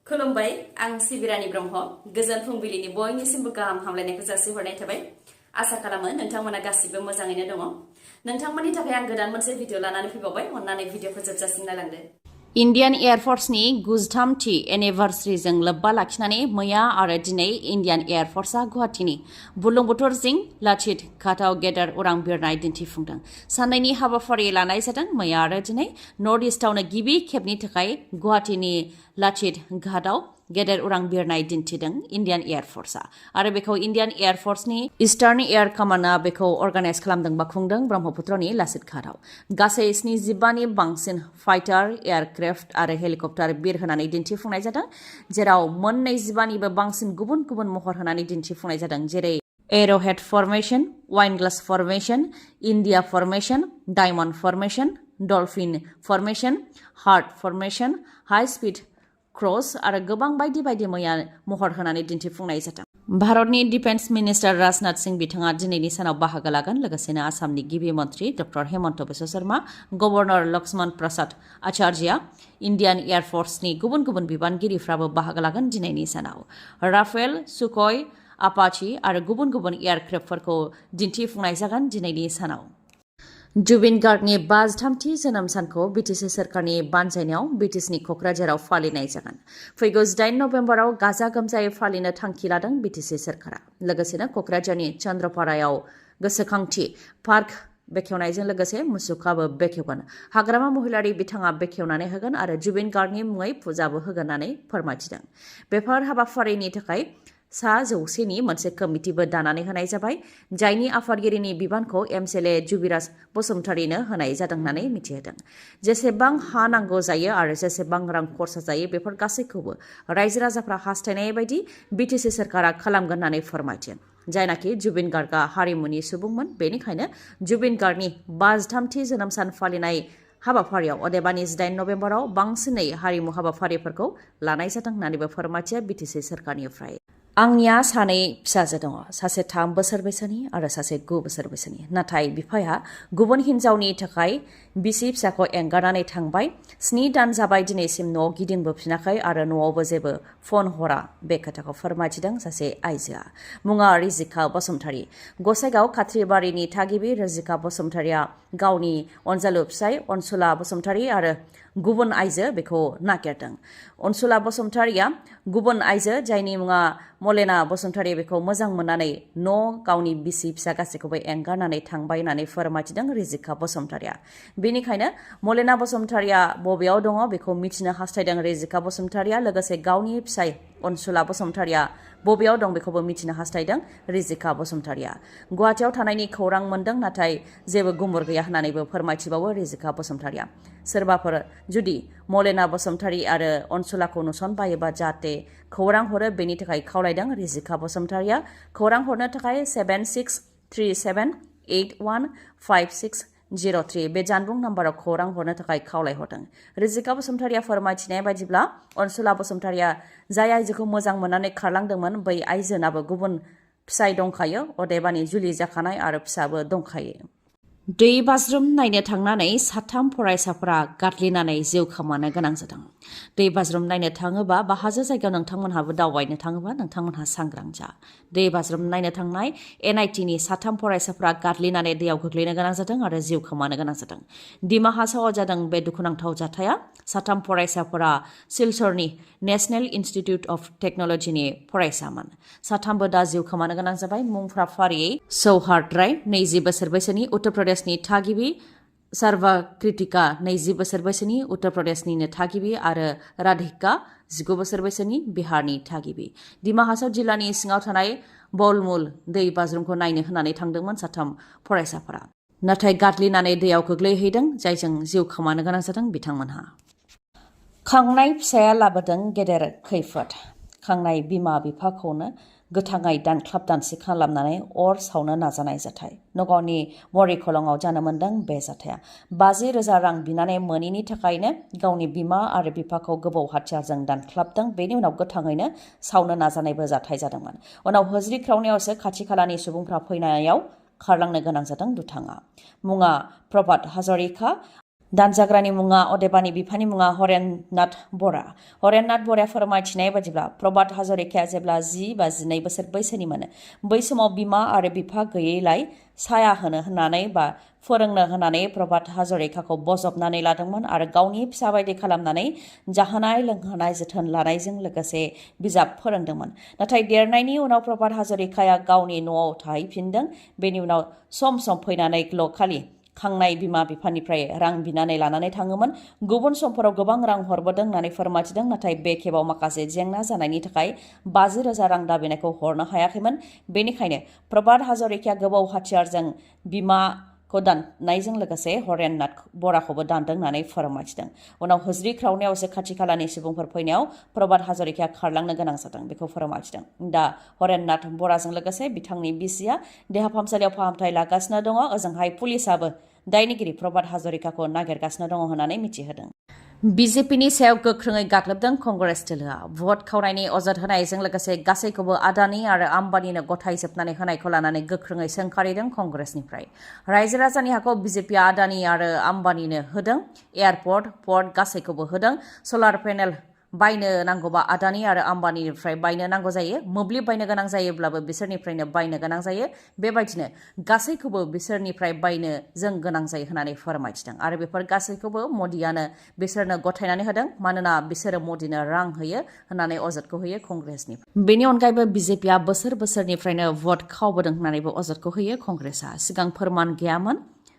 खुलुमबाय आं सिबिरानि ब्रह्म गोजोन फुंबिलिनि बयनिसिमबो गाहाम हामलायनायखौ जासिहरनाय थाबाय आसा खालामो नोंथांमोना गासिबो मोजाङैनो दङ नोंथांमोननि थाखाय आं गोदान मोनसे भिडिअ लानानै फैबावबाय अन्नानै भिडिअखौ जोबजासिम नायलांदो इन्डियान एयार फर्सनि 93थि एनिभार्सारिजों लोब्बा लाखिनानै मैया आरो दिनै इन्डियान एयार फर्सआ गुवाहाटीनि बुरलुंबुथुर जिं लाचित घाटआव गेदेर उरां बिरनाय दिन्थिफुंदों साननैनि हाबाफारि लानाय जादों मैया आरो दिनै नर्थ इस्टआवनो गिबि खेबनि थाखाय गुवाहाटीनि लाचित घाटआव गेदेर उरां बिरनाय दिन्थिदों इन्डियान एयार फर्सआ आरो बेखौ इन्डियान एयार फर्सनि इस्टार्न एयार कमान्डआ बेखौ अर्गानाइज खालामदों बा खुंदों ब्रह्मपुत्रनि लाचित घाटआव गासै 75नि बांसिन फाइटार एयारक्राफ्ट आरो हेलिकप्टार बिरहोनानै दिन्थिफुंनाय जादों जेराव मोन 25निबो बांसिन गुबुन गुबुन महर होनानै दिन्थिफुंनाय जादों जेरै arrowhead formation wine glass formation India formation diamond formation dolphin formation heart formation high speed cross आरो गोबां बायदि बायदि मैया महर होनानै दिन्थिफुंनाय जादों भारतनि डिफेन्स मिनिस्टार राजनाथ सिंह बिथाङा दिनैनि सानाव बाहागो लागोन लोगोसेनो आसामनि गिबि मन्त्रि डक्टर हेमन्त बिश्व शर्मा गभर्नर लक्ष्मण प्रसाद आचार्यआ इन्डियान एयार फर्सनि गुबुन गुबुन बिबानगिरिफ्राबो बाहागो लागोन दिनैनि सानाव राफेल सुखय आपाची आरो गुबुन गुबुन एयारक्राफ्टफोरखौ दिन्थिफुंनाय जागोन दिनैनि सानाव जुबिन गार्गनि 53थि जोनोम सानखौ बिटिसि सोरखारनि बानजायनायाव बिटिसिनि क'क्राझाराव फालिनाय जागोन फैगौ 8 नभेम्बराव गाजा गोमजायै फालिनो थांखि लादों बिटिसि सोरखारा लोगोसेनो क'क्राझारनि चन्द्रपारायाव गोसोखांथि पार्क बेखेवनायजों लोगोसे मुसुखाबो बेखेवगोन हाग्रामा महिलारि बिथाङा बेखेवनानै होगोन आरो जुबिन गार्गनि मुङै फुजाबो होगोन होननानै फोरमायथिदों बेफोर हाबाफारिनि थाखाय 100नि मोनसे कमिटिबो दानानै होनाय जाबाय जायनि आफादगिरिनि बिबानखौ एमएलए जुबिराज बसुमतारीनो होनाय जादों होननानै मिथिहोदों जेसेबां हा नांगौ जायो आरो जेसेबां रां खरसा जायो बेफोर गासैखौबो रायजो राजाफ्रा हास्थायनाय बायदि बिटिसि सोरखारा खालामगोन होननानै फोरमायथिदों जायनाखि जुबिन गार्गआ हारिमुनि सुबुंमोन बेनिखायनो जुबिन गार्गनि 53थि जोनोम सान फालिनाय हाबाफारियाव अदेबानि 8 नभेम्बराव बांसिनै हारिमु हाबाफारिफोरखौ लानाय जादों होननानैबो फोरमायथिया बिटिसि सोरखारनिफ्राय आंनिया सानै फिसाजो दङ सासे 3 बोसोर बैसोनि आरो सासे 9 बोसोर बैसोनि नाथाय बिफाया गुबुन हिन्जावनि थाखाय बिसि फिसाखौ एंगारनानै थांबाय 7 दान जाबाय दिनैसिम न'आव गिदिंबोफिनाखै आरो न'आवबो जेबो फन हरा बे खोथाखौ फोरमायथिदों सासे आइजोआ मुङा रिजिका बसुमतारी गसाइगाव खाथ्रिबारिनि थागिबि रिजिका बसुमतारीया गावनि अनजालु फिसाय अनसुला बसुमतारी आरो गुबुन आइजो बेखौ नागिरदों अनसुला बसुमतारीया गुबुन आइजो जायनि मुङा मलेना बसुमतारी बेखौ मोजां मोननानै गावनि बिसि फिसा गासैखौबो एंगारनानै थांबाय होननानै फोरमायथिदों रिजिका बसुमतारीया बेनिखायनो मलेना बसुमतारीया बबेयाव दङ बेखौ मिथिनो हास्थायदों रिजिका बसुमतारीया लोगोसे गावनि फिसाय अनसुला बसुमतारीया बबेयाव दं बेखौबो मिथिनो हास्थायदों रिजिका बसुमतारीया गुवाहाटीयाव थानायनि खौरां मोनदों नाथाय जेबो गुमुर गैया होननानैबो फोरमायथिबावो रिजिका बसुमतारीया सोरबाफोर जुदि मलेना बसुमतारी आरो अनसुलाखौ नुसनबायोबा जाहाथे खौरां हरो बेनि थाखाय खावलायदों रिजिका बसुमतारीया खौरां हरनो थाखाय 7637815603 बे जानबुं नाम्बाराव खौरां हरनो थाखाय खावलायहरदों रिजिका बसुमतारीया फोरमायथिनाय बायदिब्ला अनसुला बसुमतारीया जाय आइजोखौ मोजां मोननानै खारलांदोंमोन बै आइजोनाबो गुबुन फिसाय दंखायो अदेबानि जुलि जाखानाय आरो फिसाबो दंखायो दै बाज्रुम नायनो थांनानै 3 फरायसाफोरा गादलिनानै जिउ खोमानो गोनां जादों दै बाज्रुम नायनो थाङोबा बा हाजो जायगायाव नोंथांमोनहाबो दावबायनो थाङोबा नोंथांमोनहा सांग्रां जा दै बाज्रुम नायनो थांनाय एनआइटिनि 3 फरायसाफोरा गादलिनानै दैयाव गोग्लैनो गोनां जादों आरो जिउ खोमानो गोनां जादों दिमा हासावाव जादों बे दुखुनांथाव जाथाया 3 फरायसाफोरा सिलचरनि नेशनेल इन्स्टिट्युट अफ टेक्न'लजिनि फरायसामोन 3बो दा जिउ खोमानो गोनां जाबाय मुंफ्रा फारियै सौहार्द राय 20 बोसोर बैसोनि उत्तर प्रदेशनि थागिबि सर्वा कृतिका 20 बोसोर बैसोनि उत्तर प्रदेशनिनो थागिबि आरो राधिका 19 बोसोर बैसोनि बिहारनि थागिबि दिमा हासाव जिल्लानि सिङाव थानाय बलमुल दै बाज्रुमखौ नायनो होननानै थांदोंमोन 3 फरायसाफोरा नाथाय गादलिनानै दैयाव गोग्लैहैदों जायजों जिउ खोमानो गोनां जादों बिथांमोनहा खांनाय फिसाया लाबोदों गेदेर खैफोद खांनाय बिमा बिफाखौनो गोथाङै दानख्लाब दानसि खालामनानै अर सावनो नाजानाय जाथाय नगावनि मरिखलंआव जानो मोन्दों बे जाथाया 50,000 रां बिनानै मोनैनि थाखायनो गावनि बिमा आरो बिफाखौ गोबौ हाथियारजों दानख्लाबदों बेनि उनाव गोथाङैनो सावनो नाजानायबो जाथाय जादोंमोन उनाव होज्रि ख्रावनायावसो खाथि खालानि सुबुंफ्रा फैनायाव खारलांनो गोनां जादों दुथाङा मुङा प्रभात हाजरिका दानजाग्रानि मुङा अदेबानि बिफानि मुङा हरेननाथ बरा। हरेननाथ बराया फोरमायथिनाय बादिब्ला प्रभात हाजरिकाया जेब्ला 10 बा 12 बोसोर बैसोनिमोन बै समाव बिमा आरो बिफा गैयैलाय साया होनो होननानै बा फोरोंनो होननानै प्रभात हाजरिकाखौ बजबनानै लादोंमोन आरो गावनि फिसा बायदि खालामनानै जाहोनाय लोंहोनाय जोथोन लानायजों लोगोसे बिजाब फोरोंदोंमोन। नाथाय देरनायनि उनाव प्रभात हाजरिकाया गावनि न'आव थाहैफिनदों। बेनि उनाव सम फैनानैल' खालि खांनाय बिमा बिफानिफ्राय रां बिनानै लानानै थाङोमोन। गुबुन समफोराव गोबां रां हरबोदों होननानै फोरमायथिदों। नाथाय बे खेबाव माखासे जेंना जानायनि थाखाय 50,000 रां दाबिनायखौ हरनो हायाखैमोन। बेनिखायनो प्रभात हाजरिकाया गोबाव हाथियारजों बिमाखौ दाननायजों लोगोसे हरेननाथ बराखौबो दानदों होननानै फोरमायथिदों। उनाव होज्रि ख्रावनायावसो खाथि खालानि सुबुंफोर फैनायाव प्रभात हाजरिकाया खारलांनो गोनां जादों बेखौ फोरमायथिदों। दा हरेननाथ बराजों लोगोसे बिथांनि बिसिया देहा फाहामसालियाव फाहामथाय लागासिनो दङ। ओजोंहाय पुलिसाबो दायनिगिरि प्रभात हाजरिकाखौ नागिरगासिनो दङ होननानै मिथिहोदों। बिजेपिनि सायाव गोख्रोङै गाग्लोबदों कंग्रेस दोलोआ। भट खावनायनि अजद होनायजों लोगोसे गासैखौबो आदानि आरो आम्बानिनो गथायजोबनानै होनायखौ लानानै गोख्रोङै सोंखारिदों कंग्रेसनिफ्राय। रायजो राजानि हाखौ बिजेपिया आदानि आरो आम्बानिनो होदों। एयारपर्ट, पर्ट गासैखौबो होदों। सलार पेनेल बायनो नांगौबा आदानि आरो आम्बानिनिफ्राय बायनो नांगौ जायो। मोब्लिब बायनो गोनां जायोब्लाबो बिसोरनिफ्रायनो बायनो गोनां जायो। बेबायदिनो गासैखौबो बिसोरनिफ्राय बायनो जों गोनां जायो होननानै फोरमायथिदों। आरो बेफोर गासैखौबो मदियानो बिसोरनो गथायनानै होदों मानोना बिसोरो मदिनो रां होयो होननानै अजदखौ होयो कंग्रेसनि। बेनि अनगायैबो बिजेपिया बोसोरनिफ्रायनो भट खावबोदों होननानैबो अजदखौ होयो कंग्रेसआ। सिगां फोरमान गैयामोन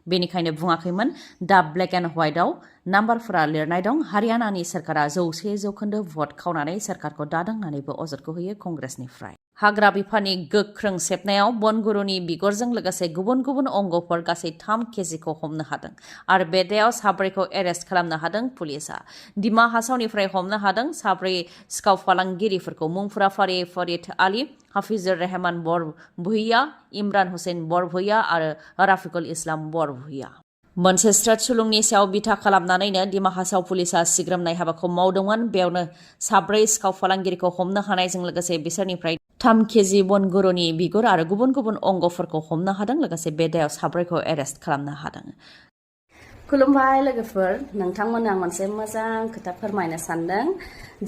बेनिखायनो बुङाखैमोन। दा ब्लेक एन्ड व्हाइटआव नाम्बारफोरा लिरनाय दं। हारियानानि सोरखारा 100% भट खावनानै सोरखारखौ दादों होननानैबो अजदखौ होयो कंग्रेसनिफ्राय। हाग्रा बिफाननि गोख्रों सेबनायाव बनगुरुनि बिगुरजों लोगोसे गुबुन गुबुन अंगफोर गासै 3 केजिखौ हमनो हादों आरो बे दायाव 4खौ एरेस्ट खालामनो हादों पुलिसआ। दिमा हासावनिफ्राय हमनो हादों 4 सिखाव फालांगिरिफोरखौ। मुंफोरा फरिद आली, हाफिजुर रहमान बरभुइया, इमरान हुसैन बरभुइया आरो राफिकुल इस्लाम बरभुइया। मोनसे स्ट्रेट सुलुंनि सायाव बिथा खालामनानैनो दिमा हासाव पुलिसआ सिग्रोमनाय हाबाखौ मावदोंमोन। बेयावनो 4 सिखाव फालांगिरिखौ हमनो हानायजों लोगोसे बिसोरनिफ्राय 3 केजि बनगुरुनि बिगुर आरो गुबुन गुबुन अंगफोरखौ हमनो हादों। लोगोसे बे दायाव 4खौ एरेस्ट खालामनो हादों। खुलुमबाय लोगोफोर, नोंथांमोननो आं मोनसे मोजां खोथा फोरमायनो सानदों।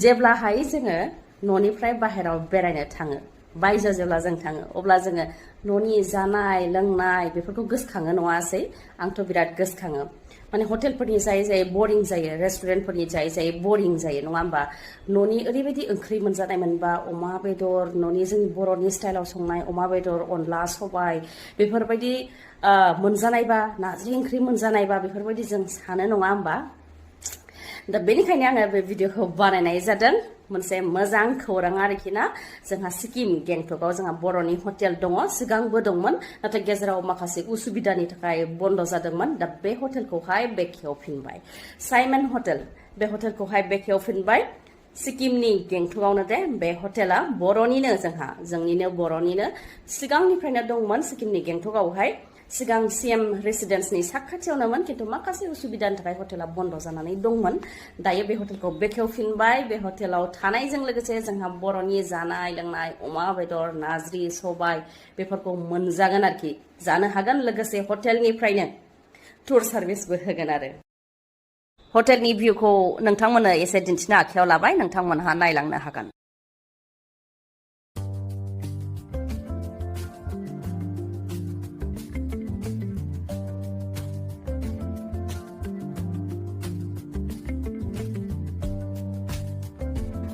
जेब्लाहाय जोङो न'निफ्राय बाहेराव बेरायनो थाङो, बायजोआव जेब्ला जों थाङो अब्ला जोङो न'नि जानाय लोंनाय बेफोरखौ गोसोखाङो नङासै? आंथ' बिराद गोसोखाङो। माने हटेलफोरनि जायै बरिं जायो, रेस्टुरेन्टफोरनि जायै बरिं जायो नङा होमबा? न'नि ओरैबायदि ओंख्रि मोनजानाय मोनबा अमा बेदर, न'नि जोंनि बर'नि स्टाइलाव संनाय अमा बेदर, अनला सबाय बेफोरबायदि मोनजानायबा, नारजि ओंख्रि मोनजानायबा बेफोरबायदि जों सानो नङा होमबा? दा बेनिखायनो आङो बे भिडिअखौ बानायनाय जादों। मोनसे मोजां खौरां आरोखि ना। जोंहा सिक्किम गेंटकआव जोंहा बर'नि हटेल दङ। सिगांबो दंमोन नाथाय गेजेराव माखासे उसुबिदानि थाखाय बन्द जादोंमोन। दा बे हटेलखौहाय बेखेवफिनबाय। साइमन हटेल, बे हटेलखौहाय बेखेवफिनबाय। सिक्किमनि गेंटकआवनो दे बे हटेला बर'निनो, जोंनिनो बर'निनो सिगांनिफ्रायनो दंमोन सिक्किमनि गेंटकआवहाय। सिगां सिएम रेसिडेन्सनि साखाथियावनोमोन, खिन्थु माखासे उसुबिदानि थाखाय हटेला बन्द जानानै दंमोन। दायो बे हटेलखौ बेखेवफिनबाय। बे हटेलाव थानायजों लोगोसे जोंहा बर'नि जानाय लोंनाय अमा बेदर, नारजि सबाय बेफोरखौ मोनजागोन आरोखि, जानो हागोन। लोगोसे हटेलनिफ्रायनो टुर सार्भिसबो होगोन आरो। हटेलनि भिउखौ नोंथांमोननो एसे दिन्थिनो आखायाव लाबाय, नोंथांमोनहा नायलांनो हागोन।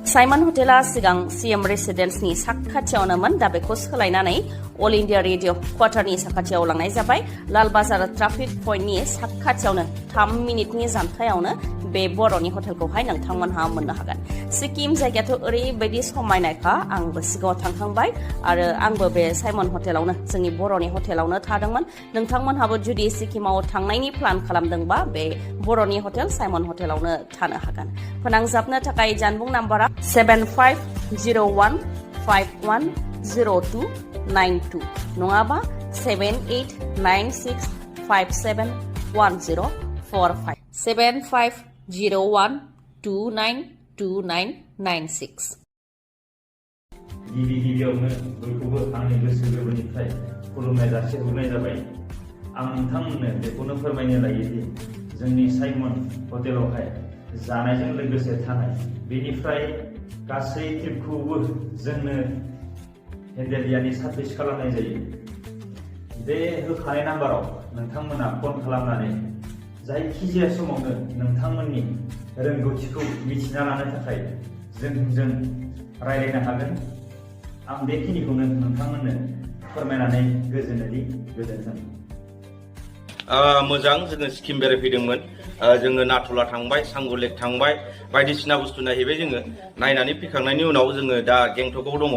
साइमन हटेला सिगां सिएम रेसिडेन्सनि साखाथियावनोमोन। दा बेखौ सोलायनानै अल इन्डिया रेडिअ क्वार्टारनि साखाथियाव लांनाय जाबाय। लाल बाजार ट्राफिक पइन्टनि साखाथियावनो 3 मिनिटनि जानथायावनो बे बर'नि हटेलखौहाय नोंथांमोनहा मोननो हागोन। सिक्किम जायगायाथ' ओरैबायदि समायनायखा, आंबो सिगाङाव थांखांबाय आरो आंबो बे साइमन हटेलावनो, जोंनि बर'नि हटेलावनो थादोंमोन। नोंथांमोनहाबो जुदि सिक्किमाव थांनायनि प्लान खालामदोंबा बे बर'नि हटेल साइमन हटेलावनो थानो हागोन। फोनांजाबनो थाखाय जानबुं नाम्बारा 7501510292 नङाबा 7896571045 7501292996। गिबियावनो बयखौबो आंनि गोसो गोरबोनिफ्राय खुलुमनाय जासिहरनाय जाबाय। आं नोंथांमोननो बेखौनो फोरमायनो लायो दि जोंनि साइमन हटेलावहाय जानायजों लोगोसे थानाय बेनिफ्राय गासै ट्रिपखौबो जोंनो हेन्डेलियानि सार्भिस खालामनाय जायो। बे होखानाय नाम्बाराव नोंथांमोना फन खालामनानै जायखिजाया समावनो नोंथांमोननि रोंगौथिखौ मिथिना लानो थाखाय जोंजों रायलायनो हागोन। आं बेखिनिखौनो नोंथांमोननो फोरमायनानै गोजोन्थों। मोजां जोङो सिक्किम बेरायफैदोंमोन। जोङो नाथुला थांबाय, सांगुलेक थांबाय, बायदिसिना बुस्थु नायहैबाय जोङो। नायनानै फैखांनायनि उनाव जोङो दा गेंटकआव दङ।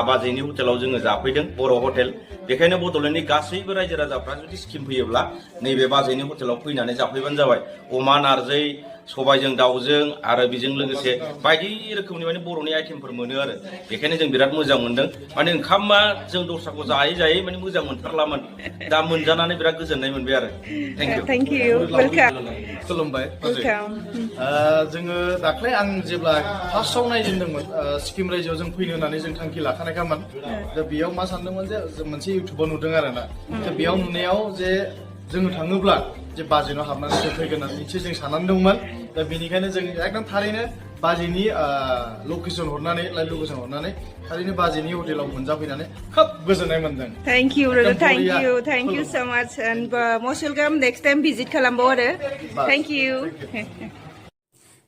बाजैनि हटेलाव जोङो जाफैदों, बर' हटेल। बेखायनो बड'लेण्डनि गासैबो रायजो राजाफ्रा जुदि सिक्किम फैयोब्ला नैबे बाजैनि हटेलाव फैनानै जाफैबानो जाबाय। अमा नारजै, सबायजों दाउजों आरो बेजों लोगोसे बायदि रोखोमनि माने बर'नि आइटेमफोर मोनो आरो। बेखायनो जों बिराद मोजां मोनदों। माने ओंखामा जों दस्राखौ जायै जायै माने मोजां मोनथारलामोन। दा मोनजानानै बिराद गोजोननाय मोनबाय आरो। Thank you. Welcome. खुलुमबाय जोङो दाख्लै आं जेब्ला फार्स्टआव नायजेनदोंमोन सिक्किम रायजोआव जों फैनो होननानै जों थांखि लाखानायखामोन। दा बेयाव मा सानदोंमोन जे मोनसे इउटुबाव नुदों आरोना। दा बेयाव नुनायाव जे जोङो थाङोब्ला जे बाजेनाव हाबनानै जों फैगोन होननानैसो जों साननानै दंमोन। दा बेनिखायनो जों एकदम थारैनो बाजेनि लकेसन हरनानै लाइभ लकेसन हरनानै थारैनो बाजेनि हटेलाव मोनजाफैनानै खोब गोजोननाय मोनदों। Thank you, brother. Thank you so much, and most welcome. Next time visit खालामबाव आरो. Thank you.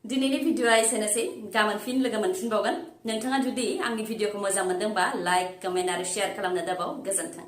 दिनैनि भिडिअआ एसेनोसै। गाबोन फिन लोगो मोनफिनबावगोन। नोंथाङा जुदि आंनि भिडिअखौ मोजां मोनदोंबा लाइक, कमेन्ट आरो शेयार खालामनो दाबाव। गोजोन्थों।